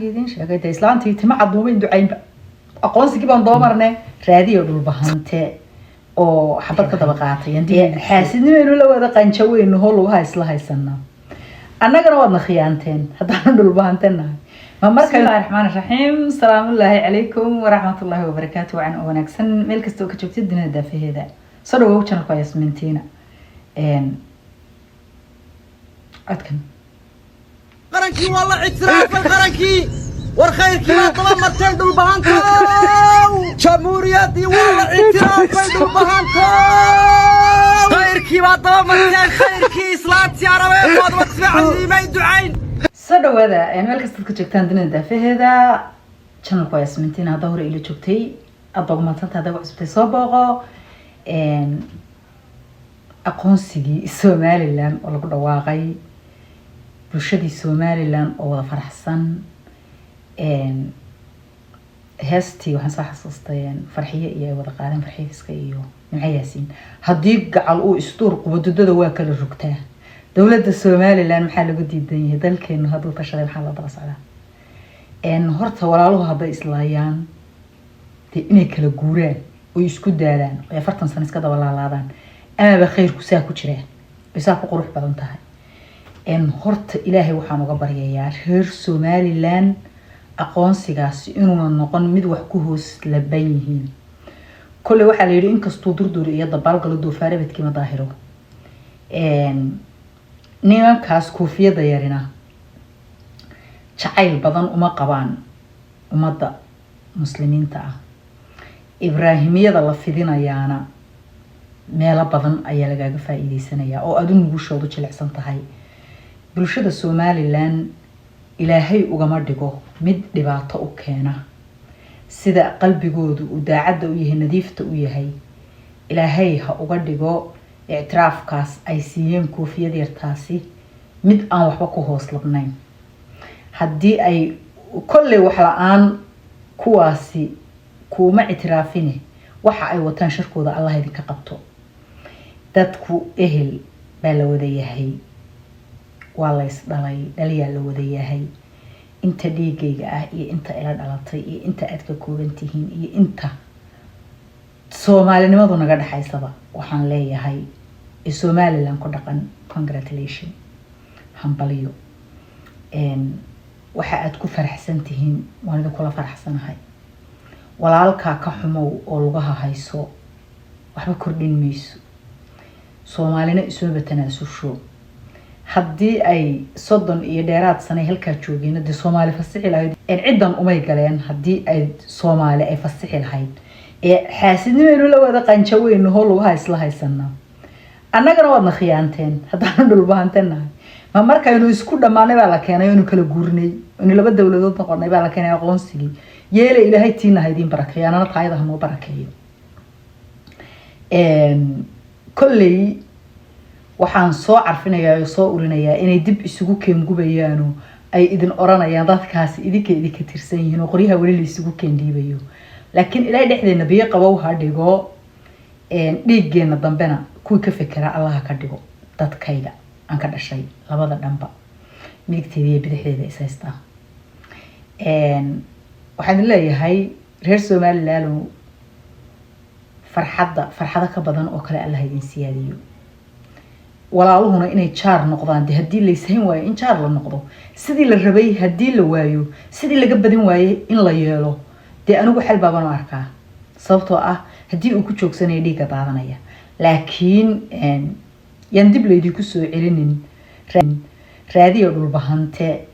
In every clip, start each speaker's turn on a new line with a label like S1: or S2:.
S1: Idiin sheegay dee islaantii tima cadduumayn ducaynba, aqoonsigii baan doomarne raadiyo Dhulbahante oo xabad ka daba qaatay. Xaasidnimaynu la wada qanjo weynu hoo lugaha isla haysanaa, annagana waadna khiyaanteen haddaanu Dhulbahante nahay. Ma marka bismillahi raxmaan raxiim. Salaamullaahi calaykum waraxmatullaahi wabarakaatu. Wacan oo wanaagsan meel kasta oo ka joogtid dunida daafaheeda. Soo dhawow, channelka waa Yasmintiina. Codkan
S2: Qarankii waa la ictiraafay, qarankii. War khayrkii baa daba marteen, Dhulbahantow. Jamhuuriyaddii waa la ictiraafay, Dhulbahantow. Khayrkii baa daba marteen, khayrkii. Islaantii Arabeed wadfiicniimay ducayn.
S1: Soo dhawaada meel kastaad ka joogtaan dunida daafaheeda. Channelku waa Yasmintiina. Haddaa hore ila joogtay, aad baa umadsanta. Haddaa ku cusubtay, soo booqo. Aqoonsigii Somaliland oo lagu dhawaaqay, bulshadii Somaliland oo wada faraxsan. Heestii waxaan soo xasuustay Farxiye iyo ay wada qaadeen, Farxiye Fiska iyo Nimco Yaasiin. Haddii gacal uu isduur qubadudada waa kala rogtaa. Dowladda Somaliland maxaa lagu diidan yahay? Dalkeenu hadduu tashaday, maxaa loo daba socdaa? Horta walaaluhu hadday islaayaan, dee inay kala guuraan oy isku daalaan oy 40 sano iska daba laalaadaan, amaba khayrku saa ku jiraa oy saa ku qurux badan tahay. Horta Ilaahay waxaan uga baryayaa reer Somaliland aqoonsigaasi inuuna noqon mid wax ku hoos laban yihiin. Kolley waxaa la yidhi, inkastuu durdur iyo dabaalgalo, doofaarabadkii ma daahiro. Nimankaas koofiyada yarina jacayl badan uma qabaan ummadda muslimiinta ah. Ibraahimiyada la fidinayaana meelo badan ayaa lagaaga faa-iideysanayaa oo aada u nugushoodu jilicsan tahay. Bulshada Somaliland Ilaahay ugama dhigo mid dhibaato u keena. Sida qalbigoodu uu daacadda u yahay, nadiifta u yahay, Ilaahay ha uga dhigo ictiraafkaas ay siiyeen koofiyad yartaasi mid aan waxba ku hoos labnayn. Haddii ay kolley wax la-aan kuwaasi kuuma ictiraafine, waxa ay wataan sharkooda Allah idinka qabto. Dadku ehel baa la wada yahay, waa la ys dhalay, dhaliyaa la wada yahay. Inta dhiigayga ah iyo inta ila dhalatay iyo inta aad ka kooban tihiin iyo inta Soomaalinimadu naga dhexaysaba, waxaan leeyahay ee Somaliland ku dhaqan, congratulation, hambalyo. Waxa aad ku faraxsan tihiin waan idinkula faraxsanahay. Walaalkaa ka xumow oo lugaha hayso waxba kordhin mayso. Soomaalina isuma tanaasusho. Haddii ay 30 iyo dheeraad sanay halkaa joogeen, dee Soomaali fasixi lahayd, ciddan umay galeen. Haddii ay Soomaali ay fasixi lahayd, ee xaasidnimaynu la wada qanjo weynu hoo lugaha isla haysanaa, annagana waadna khiyaanteen haddaanu Dhulbahante nahay. Ma markaynu isku dhammaanay baa la keenay, aynu kala guurnay, aynu laba dowladood noqonay baa la keenay aqoonsigii. Yeele, Ilaahay tiina ha idiin barakeeyo, anana taayada hanoo barakeeyo. Kolley waxaan soo carfinayaa oo soo urinayaa inay dib isugu keengubayaano ay idin oranayaan dadkaasi idinka idinka tirsan yihiin oo qoryaha weli la isugu keendhiibayo. Laakiin Ilaahay dhexdeena biyo qabow ha dhigo, dhiiggeena dambena kuwii ka fekera Allaha ka dhigo. Dadkayga aan ka dhashay labada dhanba, midigteeda iyo bidixdeeda is haystaa, waxaan idin leeyahay reer Somaliland, farxadda farxado ka badan oo kale Allah idin siyaadiyo. Walaaluhuna inay jaar noqdaan, de haddii layshayn waayo in jaar la noqdo, sidii la rabay haddii la waayo, sidii laga badin waayey in la yeelo, dee anigu xal baaban u arkaa, sababtoo ah haddii uu ku joogsanayo dhiigga daadanaya. Laakiin yaan dib laydinku soo celinin raadiyo Dhulbahante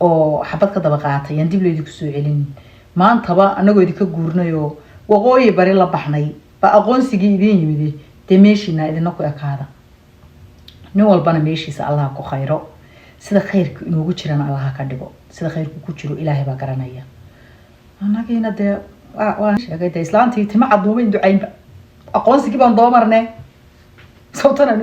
S1: oo xabad ka daba qaatay, yaan dib laydinku soo celinin. Maantaba anagoo idinka guurnayoo waqooyi bari la baxnay baa aqoonsigii idiin yimidi. Dee meeshiina idina ku ekaada, nin walbana meeshiisa Allaha ku khayro. Sida khayrka inoogu jirana Allaha ka dhigo. Sida khayrku ku jiro Ilaahay baa garanaya. Annagiina dee waan sheegay, dee islaantii tima cadduumayn ducaynba, aqoonsigii baan doomarne sababtan.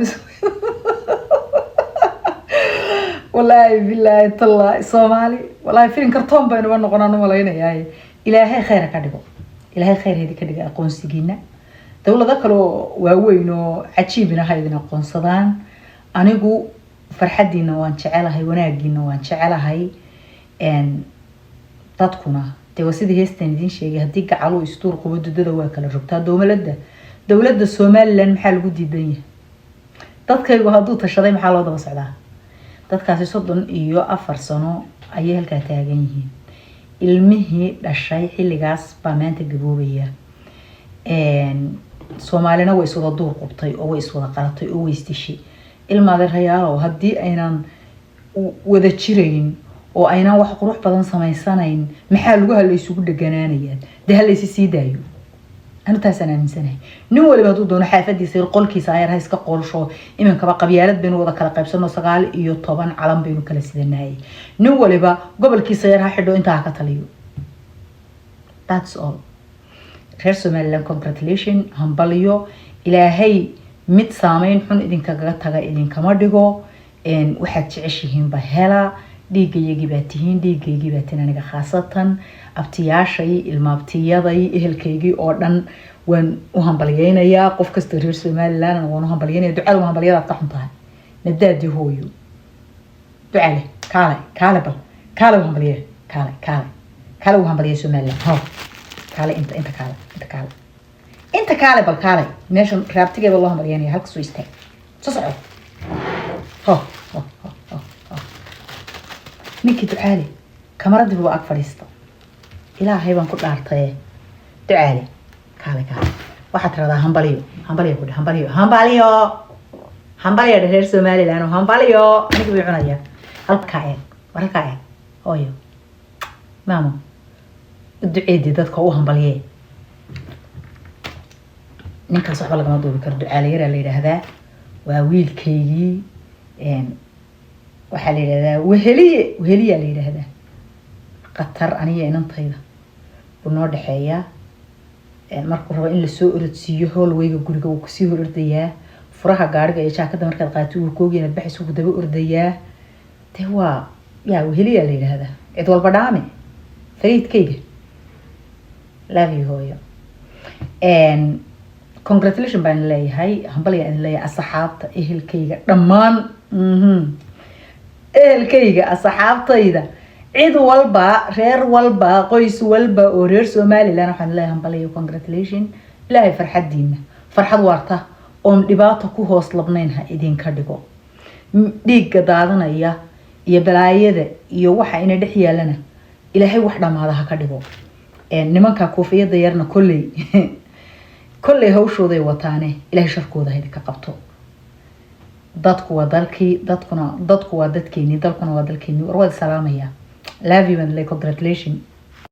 S1: Wallaahi bilaahi tallaahi, Soomaali wallaahi filin kartoon baynuba noqonaan umalaynayaa. Ilaahay khayra ka dhigo, Ilaahay khayr hedi ka dhiga aqoonsigiina. Dowlado kale oo waaweyn oo cajiibina ha idin aqoonsadaan. Anigu farxaddiina waan jecelahay, wanaagiina waan jecelahay. Dadkuna dee waa sidii heestan idiin sheegay: haddii gacaluu istuur qubo, dudada waa kala rogtaa. Dowladda Somaliland maxaa lagu diidan yahay? Dadkaygu hadduu tashaday, maxaa loo daba socdaa? Dadkaasi 34 sano ayay halkaa taagan yihiin. Ilmihii dhashay xilligaas baa maanta gaboobaya. Soomaalina way iswada duur qubtay oo way iswada qalatay oo way isdishay. Ilmaadeerayaalow, haddii aynan wada jirayn oo aynan wax qurux badan samaysanayn, maxaa lugaha la isugu dheganaanayaa? Dee ha laysi sii daayo. Anu taasaan aaminsanahay. Nin waliba hadduu doono xaafadiisa yar, qolkiisa ayar ha iska qorsho. Iminkaba qabyaalad baynu wada kala qaybsano, 19 calan baynu kala sidanayay. Nin waliba gobolkiisa yar ha xidho, intaa ha ka taliyo. That's all. Reer Somaliland, congratulation, hambalyo. Ilaahay mid saameyn xun idinkaga taga idinkama dhigo. Waxaad jeceshihiinba hela. Dhiiggayagii baa tihiin, dhiiggaygii baa tihiin. Aniga khaasatan abtiyaashay, ilmaabtiyaday, ehelkaygii oo dhan waan u hambalyeynayaa. Qof kasta reer Somaliland waan u hambalyeynaya. Ducada hambalyadaad ka xun tahay, nadaadii hooyo. Ducale, kaale, kaale, bal kaale u hambalye, kaale, kaale, kaale u hambalye Somaliland. Ho, kaale, inta, inta kaale, inta kaale, inta kaale, bal kaale. Meeshan raabtigeeba loo hambalyeynaya. Halka soo istaag, soo soco. Ho, ho, ho, ho, ho. Ninkii Ducaale kamaradiiba waa ag fadhiista. Ilaahay baan ku dhaartaye. Ducaale, kaale, kaale. Waxaad tiradaa hambalyo, hambalyo ku dhe, hambalyo, hambalyo, hambalyo dhe. Reer Somaliland oo hambalyo. Aniga bay cunaya. Halkaa eeg, war halkaa eeg. Hooyo, maamo, u duceedii dadka, u hambalyee. Ninkaas waxba lagama duubi karo. Ducaale yaraa la yidhaahdaa, waa wiilkaygii. Waxaa la yidhahdaa Weheliye, Weheliyaa la yidhaahdaa. Qatar aniga inantayda buu noo dhexeeyaa. Markuu rabo in lasoo orodsiiyo hallwayga guriga, wuu kusii hor ordayaa. Furaha gaariga iyo jaakada markaad qaato, wuu koogi inaad baxayso, wuu daba ordayaa. Dee waa yaa, Weheliyaa la yidhaahdaa. Cid walba dhaame, fariidkayga. Love you, hooyo. Congratulation baan leeyahay, hambalyaan idin leeyahay, asxaabta, ehelkayga dhammaan, ehelkayga, asxaabtayda, cid walba, reer walba, qoys walba oo reer Somaliland waxaan leeyahay hambalyo, congratulation. Ilaahay farxadiina farxad waarta oon dhibaato ku hoos labnayn ha idinka dhigo. Dhiigga daadanaya iyo balaayada iyo waxa ina dhex yaalana, Ilaahay wax dhamaada ha ka dhigo. Nimanka koofiyada yarna kolley kolley hawshooday wataane, Ilaahay sharkooda ha idinka qabto. Dadku waa dalkii, dadkuna, dadku waa dadkeeni, dalkuna waa dalkeeni. War waad salaamaya. Love you and like, congratulation.